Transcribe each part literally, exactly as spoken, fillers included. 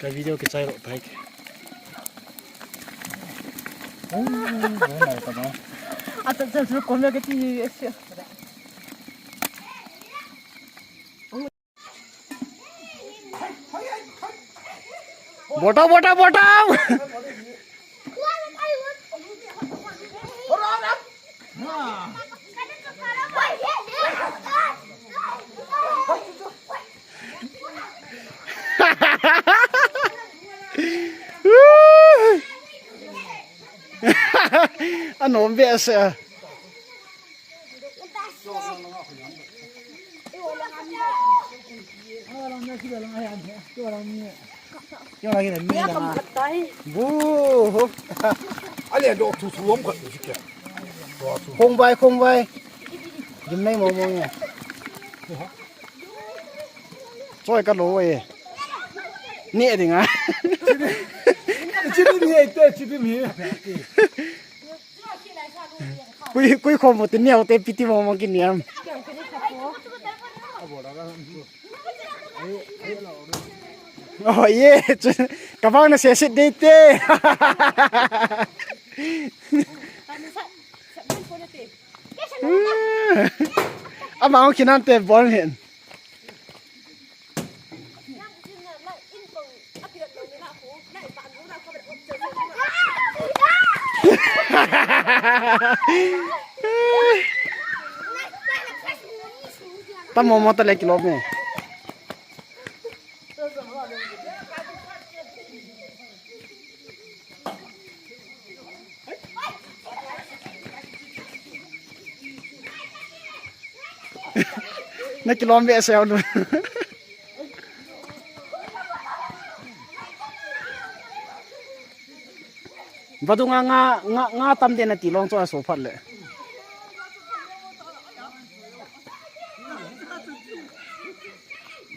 Ka video kichai lou tai. Ata chal chu kom la ka ti hi sia. Botao, botao, botao. Anom behseh a. Bu. Ale do thu thu om khat chu ke. Khong vai, khong vai. Gimnei mo mo nge. Choi ka lo e. Ni ding a. Chi ni te, chi ni. Kui, kui khom mo te neo te piti mo mo ki niam. Oh, ye, chu, ka bang na se sit dei te. Ama hong kinan te bol hin. Tamo mo ta le kilom ne. Na kilom behseh u. Vadung a nga, nga, nga tam den ati long chu a so phat le.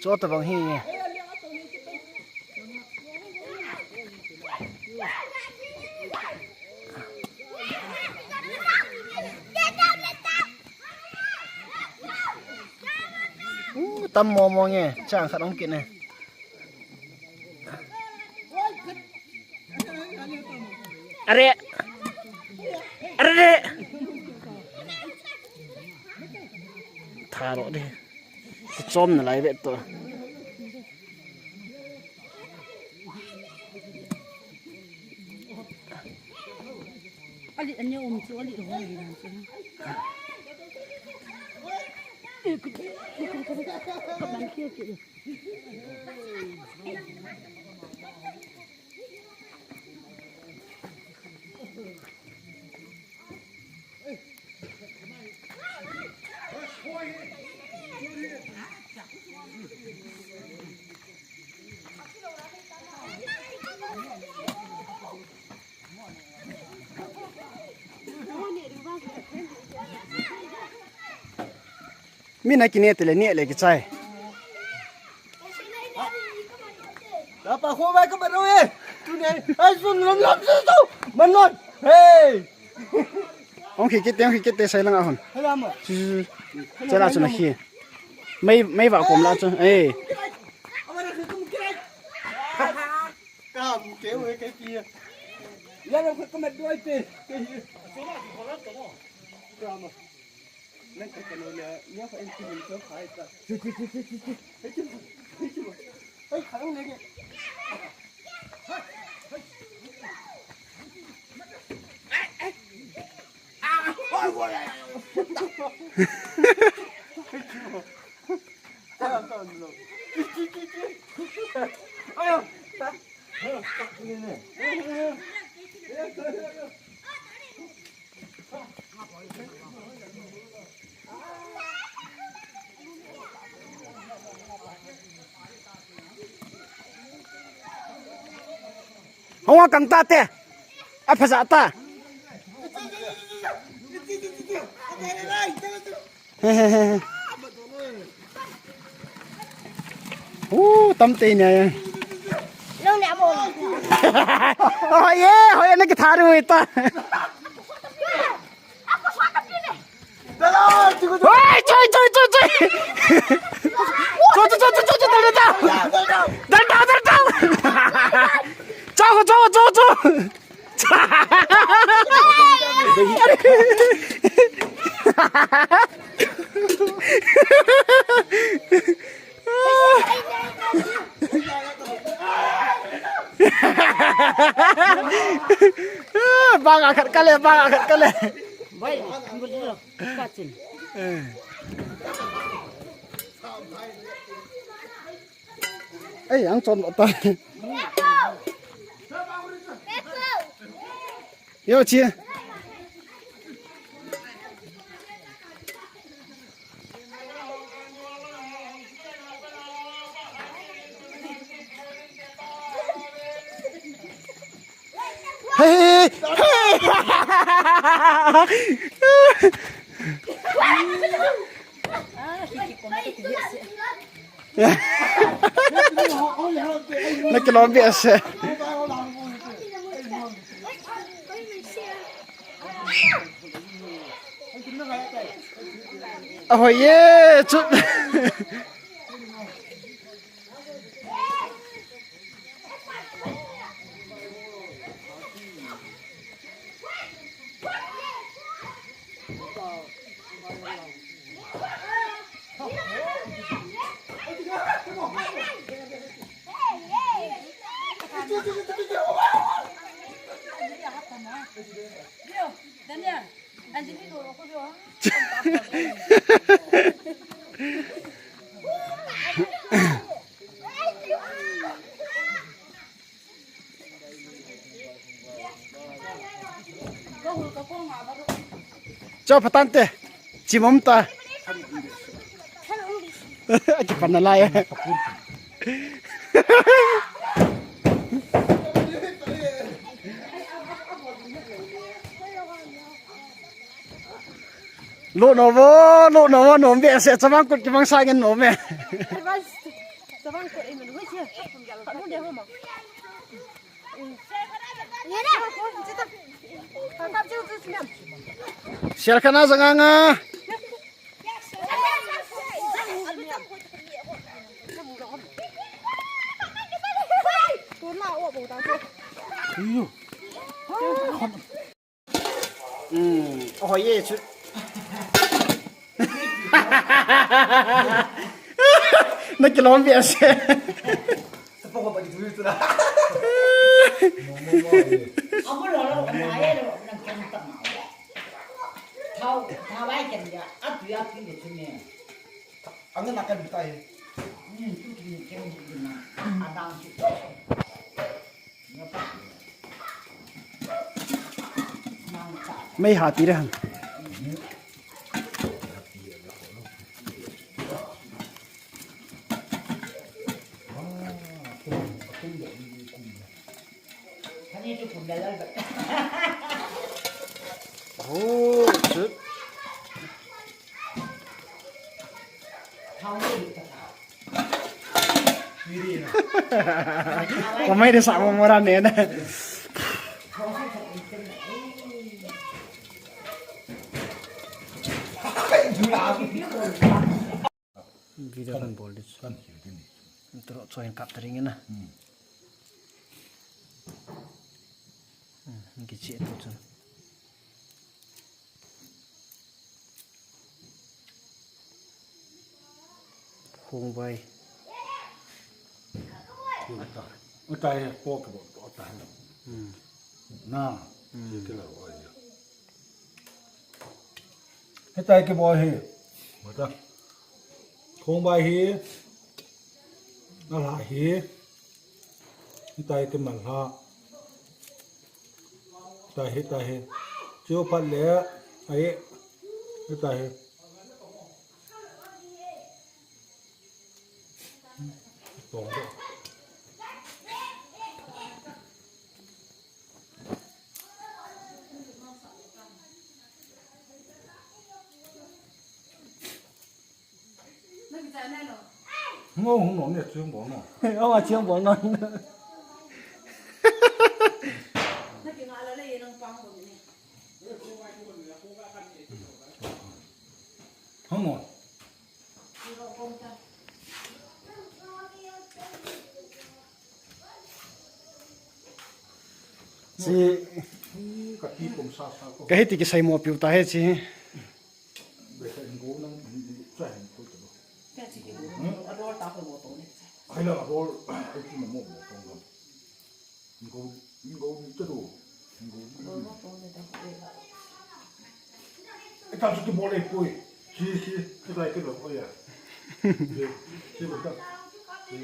Chu tabang hi. Uh, tam mo mo nge, chang khat ong kit ne. Are. Are. Tharo de. Chom na lai vet to. Ali anya um chu ali ho li nan chu. Ka man kio kio. Mi na kine tele ni le kichai. Lapa ko ba ka ba ro e. Tu ne. Ai sun lam lam su su. Manon. Hey. Ong khi kit te, ong khi kit te, sai lang a hon. Hello mo. Su, su, su. Chala chu na khi. Mai, mai va kom la chu. Eh. Ka mu ke we ke ki. Ya lo ko ma doi te. Ka ma. Nang ka ka no na, nya fa en ki mun ko khai ta. Chi, chi, chi. Ai, chi, chi, chi. Ai, khang ne ke. Hong a kang ta te. A phaja ta. Uh, tam te nia. Lo ne amo. Oh, ye, hoi, na ki tharu ita. Oi, choi, choi, choi, choi. Choi, choi, choi, choi, choi, dal, dal, dal. Dal, dal, dal, dal. Cho, cho, cho. Bang a khat kale, bang a khat kale. Bai, ang bulilo. Kachin. Ei, ang chom ta. Yo, chi. Hey, hey, hey. Na kilom behseh. Ahoi e, chu. Daniel. Cho phatante. Chimom ta. Aki pana lai. Lo no vo, lo no vo, nom behseh, chavang kut kibang sa ngen nom e. Chavang kut iman, hui che. Anu de ho ma. Sial khana janga nga. Iyo. Hmm, oh, ye, chu. Na kilom behseh. Amo lo lo, na ye lo, na kem ta ma. Thao, thao ai kem ya, a tu ya pi de chu me. Ang na kem ta ye. Hmm, tu ki kem na. Adang chu. Mei ha ti re han. Oh, shit. Kamai de sa mo mora ne na. Video kan bol di. Kan. Tro choi kap tering na. Hmm. Hmm, kichi tu chun. Khongbai. Utai, utai, pork bo, utai. Hmm. Na, hmm. Kila, oi. Hitai kibol hi. Mata. Khongbai hi. Nalha hi. Hitai kimalha. Hitai, hitai hi. Chu phat le. Ai. Hitai hi. Tong. Ngo hung nom ne chiang bol no. Ong a chiang bol no. Hung nom. Chi, ka ti kum sa sa ko. Ka hiti kisai mo piu ta he chi. Be sa in go nang in cha hin ko to. Ka chi ki bo. A rol ta ko bo to ne. Ai la rol, ai ti mo mo to. In go, in go ni to. In go. Bo mo to ne ta ko. E ta chu ki bo le ko. Si si, ki dai ki lo ko ya. Si, si bo ta. Si.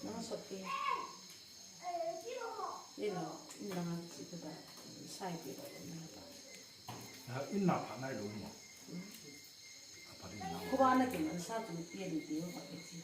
Nang sot ke. Ni lo, ni lo ngan si ke ba. Sai ke ba, ni lo ba. Ah, in na pha nai lo mo. A pha in na. Ko ba na ke man sa tu pia ni ti ba ke si.